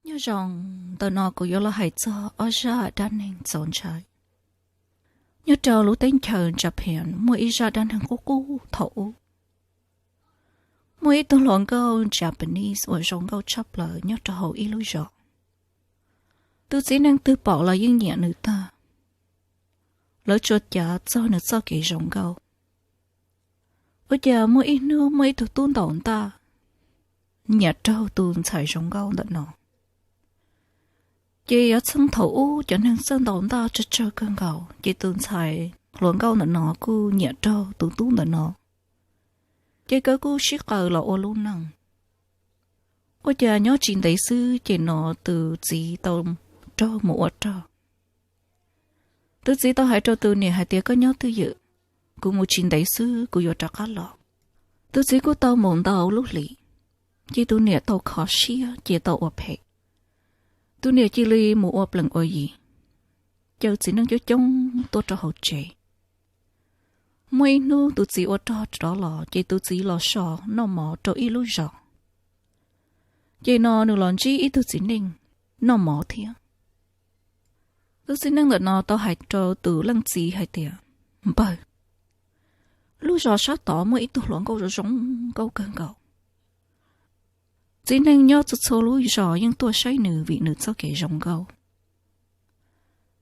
Nyob zoo, ntawm no kuv yuav los hais txog ob zaj dab neeg txaus ntshai. Nyob rau lub teb chaws Japan muaj ib zaj dab neeg qub qub thaum ub. Muaj ib tug hluas nkauj Japanese uas zoo nkauj tshaj plaws nyob rau hauv ib lub zos. Tus txiv neej twg pom los yeej nyiam nws tag. Lawv tsuas cav txog nws txoj kev zoo nkauj. Ua cas muaj ib hnub muaj ib tug tub ntaus ntaj nyiam raug tus ntxhais zoo nkauj ntawm no. Ces yav txheej thaum ub cov neeg txawj ntaus ntaj tsawg tsawg kawg nkaus, ces tus ntxhais hluas nkauj ntawm no kuj nyiam raug tus tub ntawm no. Ces nkawd kuj sib qaws los ua lub neej. Ua cas nyob tsis ntev xwb ces no tus txiv tau raug mus ua rog. Tus txiv tau hais rau tus niam hais tias, koj nyob twj ywm, kuv mus tsis ntev xwb kuv yuav rov qab los. Tus txiv kuj tau mus ntau lub hlis, ces tus niam tau kho siab ces tau ua phem. Tus niam cia li mus ua plees ua yi, caw txiv neej coob coob tuaj rau hauv tsev. Muaj ib hnub tus txiv ua rog rov los ces tus txiv los so noj mov rau ib lub zos. Ces no nws los ntsib ib tug txiv neej noj mov thiab. Tus txiv neej ntawm no tau hais rau tus leej txiv hais tias, npawg, lub zos sab tod muaj ib tug hluas nkauj zoo zoo nkauj kawg nkaus. Txiv neej nyob txhua txhua lub zos yeej tuaj saib nws vim nws txoj kev zoo nkauj.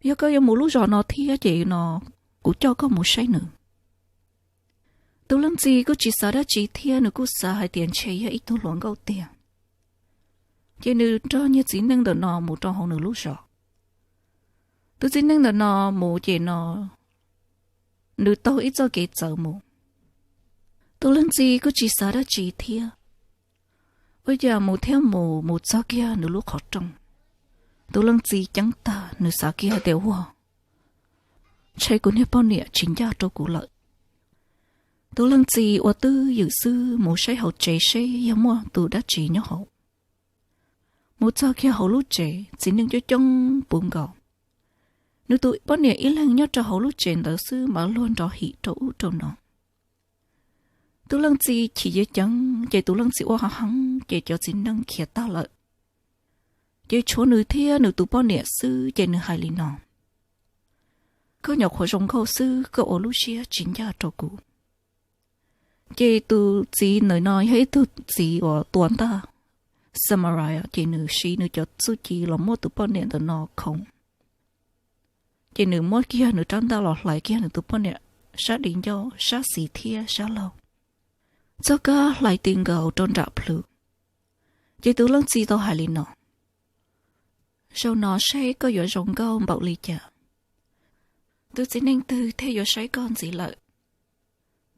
Yog koj yuav mus lub zos no thiab ces no kuv coj koj mus saib nws. Tus leej txiv kuj tsis xav dab tsi thiab nws kuj xav hais tias ntshe yog ib tug hluas nkauj tiag. Ces nws nrog niag txiv neej ntawm no mus rau hauv nws lub zos. Tus txiv neej ntawm no mus ces no nws taug ib txoj kev txawv mus. Tus leej txiv kuj tsis xav dab tsi thiab, ua cas mus thiab mus, mus txog kiag nws lub qhov rooj, tus leej txiv ceeb tag, nws xav kiag tias, ua, ntshe kuv niag poj niam tsis ncaj rau kuv lawm. Tus leej txiv ua twj ywm xwb mus saib hauv tsev seb yog muaj tus dab tsi nyob hauv. Mus txog kiag hauv lub tsev, txiv neej coob coob puv nkaus. Nws tus poj niam ib leeg nyob rau hauv lub tsev ntawd xwb mas luag nrov him rau ub rau no. Tus leej txiv chim ceev ceev ces tus leej txiv ua heev heev ces cov txiv neej khiav tag lawm. Ces tshuav nws thiab nws tus poj niam xwb ces nws hais li no, koj nyuam qhuav zoo nkauj xwb koj ua lub siab tsis ncaj rau kuv. Ces tus txiv ntawm no yog ib tug txiv uas tua ntaj, samurai, ces nws siv nws cov txuj ci los muab tus poj niam ntawm no khoov. Ces nws muab kiag nws rab ntaj los hlais kiag nws tus poj niam sab di ncauj, sab xis thiab sab laug, txoj kab hlais ti nkaus rau nram plhws. Ces tus leej txiv tau hais li no, zaum no seb koj yuav zoo nkauj npaum li cas, tus txiv neej twg thiaj yuav saib koj ntxiv lawm.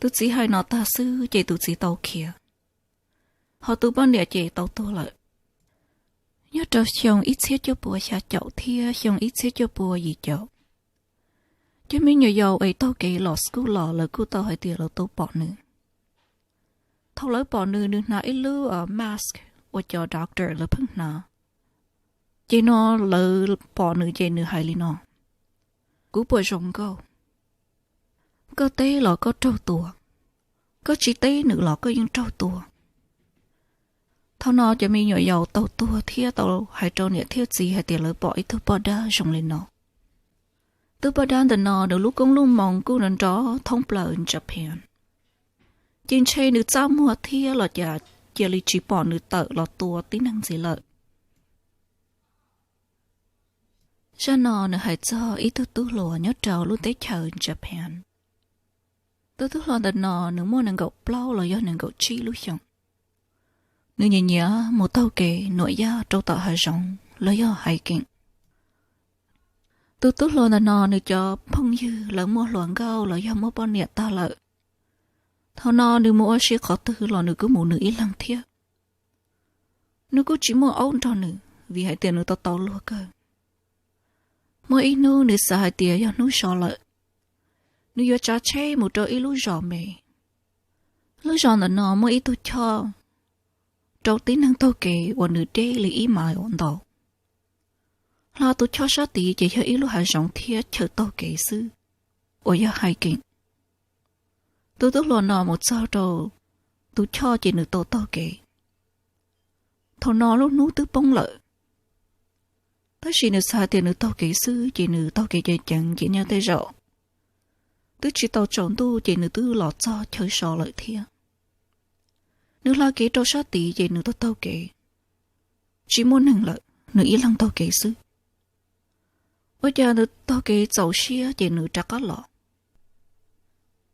Tus txiv hais no tag xwb ces tus txiv tau khiav, ho tus poj niam ces tau tuag lawm. Nyob rau xyoo ib txhiab cuaj pua xya caum thiab xyoo ib txhiab cuaj pua yim caum, cov me nyuam yaus es taug kev los school los lawv kuj tau hais tias lawv tau pom nws. Thaum lawv pom nws, nws hnav ib lub mask uas cov doctor lawv pheej hnav. Ces no lawv pom nws ces nws hais li no, kuv puas zoo nkauj? Koj teb los koj raug tua, koj tsis teb nws los koj yeej raug tua. Thaum no cov me nyuam yaus tau tuag thiab tau hais rau niam thiab txiv hais tias lawv pom ib tug poj dab zoo li no. Tus poj dab ntawm no nws lub koob lub moo kuj nrov nrov thoob plaws Japan, ces ntshe nws txaj muag thiab los cas cia li tsis pom nws tawm los tua tib neeg ntxiv lawm. Zaj no nws hais txog ib tug tub hluas nyob rau lub teb chaws Japan. Tus tub hluas ntawm no nws muaj nees nkaum plaub los yog nees nkaum tsib lub xyoos. Nws nyiam nyiam mus taug kev nuam yaj rau tom hav zoov los yog hiking. Tus tub hluas ntawm no nws cov phooj ywg lawv muaj hluas nkauj los yog muaj poj niam tag lawm. Thaum no nws mus ua si qhov twg los nws kuj mus nws ib leeg thiab. Nws kuj tsis muaj aub nrog nws vim hais tias nws tau tau luag kawg. Muaj ib hnub nws xav hais tias yog hnub so lawm, nws yuav tsav tsheb mus rau ib lub zos me. Lub zos ntawm no muaj ib tug choj rau tib neeg taug kev uas nws deb li ib mais ntau. Hlo tus choj sab tid ces yog ib lub hav zoov thiab chaw taug kev xwb, uas yog hiking. Tus tub hluas no mus txog rau tus choj ces nws tau taug kev. Thaum no lub hnub twb poob lawm, Tab sis nws xav tias nws taug kev xwb ces nws taug kev ceev ceev ces nyob tej zaum twb tsis tau tsaus ntuj ces nws twb los txog chaw so lawm thiab. Nws hla kev rau sab tid ces nws taug taug kev, tsis muaj neeg lawm, nws ib leeg taug kev xwb. Ua cas nws taug kev txaus siab ces nws rov qab los.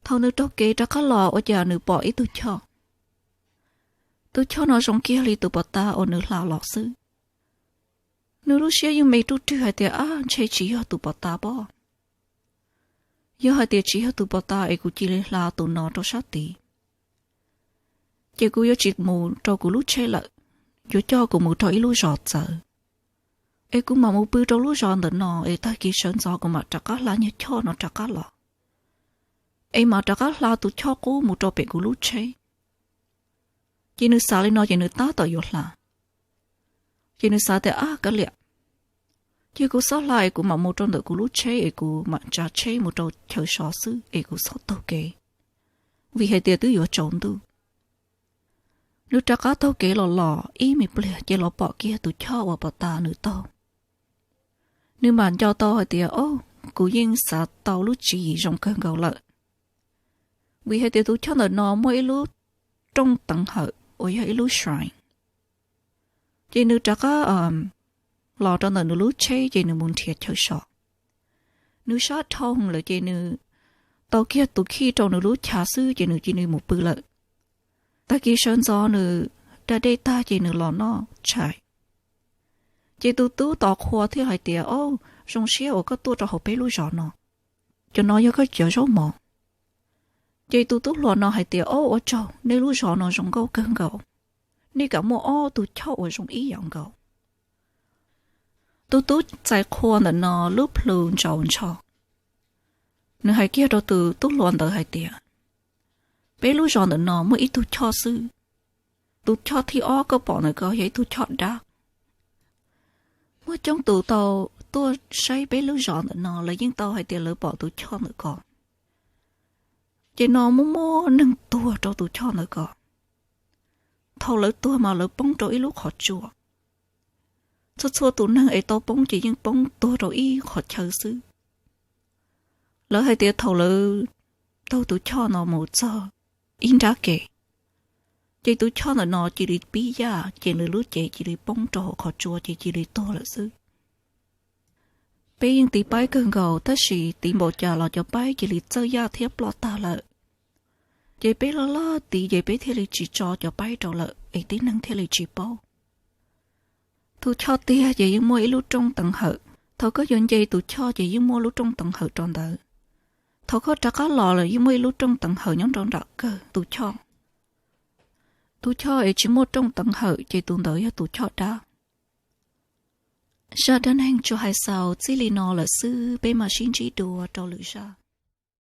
Thaum nws taug kev rov qab los ua cas nws pom ib tug choj. Tus choj no zoo kiag li tus pov tas uas nws hla los xwb. Nws lub siab yeej me ruj rwg hais tias, ab, ntshe tsis yog tus pov tas pob. Yog hais tias tsis yog tus pov tas es kuv cia li hla tus no rau sab tid, ces kuv yuav tsis mus rau kuv lub tsheb lawm, yuav coj kuv mus rau ib lub zos txawv. Es kuv mam mus pw rau lub zos ntawm no es tag kis sawv ntxov kuv mam rov qab hla nyuag choj no rov qab los. Es mam rov qab hla tus choj qub mus rau pem kuv lub tsheb. Ces nws xav li no ces nws tab tom yuav hla. Ces nws xav tias, ab, kav liam, ces kuv txhob hla es kuv mam mus rau ntawm kuv lub tsheb es kuv mam tsav tsheb mus rau chaw so xwb es kuv txhob taug kev, vim hais tias twb yuav tsaus ntuj. Nws rov qab taug kev los los ib me pliag ces los pom kiag tus choj uas pov tas nws taug. Nws mam nco tau hais tias, o, kuv yeej xav tau lub tswv yim zoo kawg nkaus lawm, vim hais tias tus choj ntawm no muaj ib lub rooj teev hawm uas yog ib lub shrine. Ces nws rov qab los rau ntawm nws lub tsheb ces nws mus nrhiav chaw so. Nws sab dhau lawm ces nws tau kiag tus khij rau nws lub chav xwb ces nws cia li mus pw lawm. Tag kis sawv ntxov nws da dej tag ces nws los noj tshais. Ces tus tub tos qhua thiaj hais tias, o, zoo siab uas koj tuaj rau hauv peb lub zos no. Cov no yog koj cov zaub mov. Ces tus tub hluas no hais tias, o, ua tsaug, nej lub zos no zoo nkauj kawg nkaus. Nej kam muaj ob tug choj uas zoo ib yam nkaus. Tus tub txais qhua ntawm no lub plhu ntsaus ntsho. Nws hais kiag rau tus tub hluas ntawd hais tias, peb lub zos ntawm no muaj ib tug choj xwb. Tus choj thib ob koj pom ntawm ko yog ib tug choj dab. Muaj coob tus tau tuaj saib peb lub zos ntawm no lawv yeej tau hais tias lawv pom tus choj ntawm ko. Ces no muaj muaj neeg tuag rau tus choj ntawm ko. Thaum lawv tuag mas lawv poob rau ib lub qhov tsua. Txhua txhua tus neeg es tau poob ces yeej poob tuag rau ib qhov chaw xwb. Lawv hais tias thaum lawv taug tus choj no mus txog ib nrab ke, ces tus choj ntawm no cia li pib yaj ces nws lub cev cia li poob rau hauv qhov tsua ces cia li tuag lawm xwb. Peb yeej tiv paib kawg nkaus tab sis tiv npaum cas los cov paib cia li txawj yaj thiab ploj tag lawm. Ces peb laj laj tiv ces peb thiaj li tsis tso cov paib rau lawm es tib neeg thiaj li tsis paub. Tus choj tiag ces yeej muaj ib lub rooj teev hawm. Thaum koj yuav nce tus choj ces yeej muaj lub rooj teev hawm rau ntawd. Thaum koj rov qab los lawm yeej muaj ib lub rooj teev hawm nyob rau nram kawg tus choj. Tus choj es tsis muaj rooj teev hawm ces tus ntawd yog tus choj dab. Zaj dab neeg tsuas hais xaus txij li no lawm xwb, peb mam sib ntsib dua rau lwm zaj.